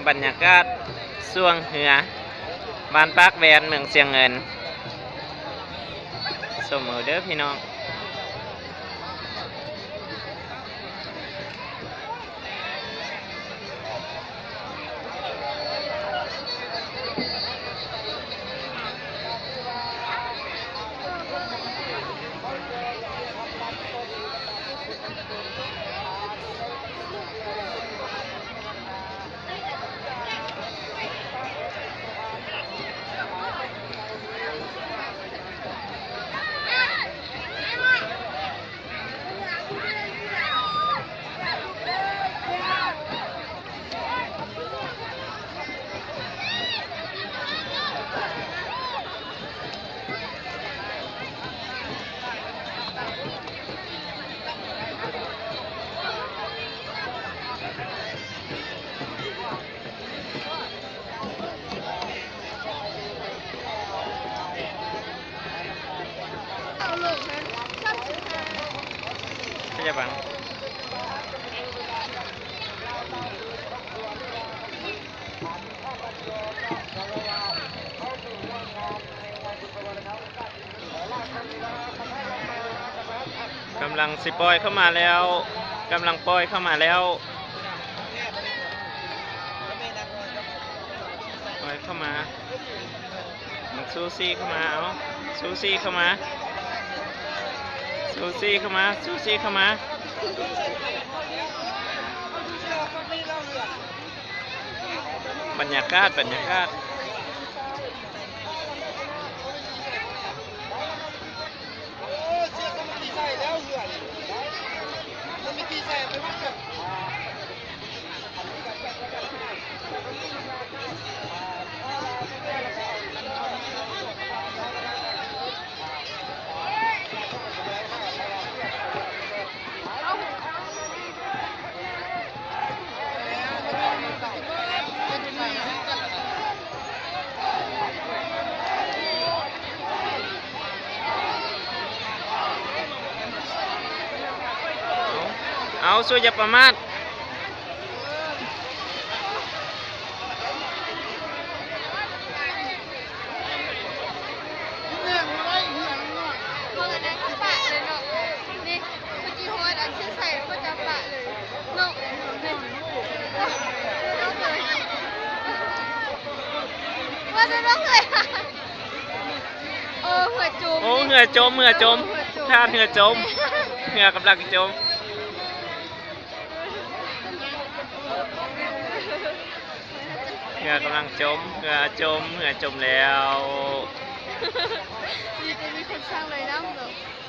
ບັນຍາກາດຊ່ວງເຮືອ ບ້ານປາກແວ່ນ ເມືອງຊຽງເງິນ ຊົມເອົາເດີພີ່ນ້ອງ. ກຳລັງຊິປ່ອຍເຂົ້າມາແລ້ວ ກຳລັງປ່ອຍເຂົ້າມາແລ້ວ ປ່ອຍເຂົ້າມາ ມັນຊູຊີເຂົ້າມາ ເອົາ ຊູຊີເຂົ້າມາ ຊູຊີເຂົ້າມາ ຊູຊີເຂົ້າມາ. ບັນຍາກາດ ບັນຍາກາດ. ເອົາ ສູ້ຢ່າປະໝາດ. ເບິ່ງອັນນັ້ນກໍປະເລີຍເນາະ ນີ້ ຄືຈີຮອດອັນຊື່ໃສ່ແລ້ວກໍຈະປະເລີຍເນາະ ນີ້ ວ່າແຕ່ນ້ອງເອີຍ ໂອ້ ເຮືອຈົມ ໂອ້ ນີ້ ເຮືອຈົມ ເຮືອຈົມ ໂອ້ ເຮືອຈົມ ທ່າເຮືອຈົມ ເຮືອກຳລັງຈົມ. ເຮືອກຳລັງຈົມ ເຮືອຈົມ ເຮືອຈົມແລ້ວ ມີແຕ່ມີຄົນສ້າງລາຍນຳເນາະ.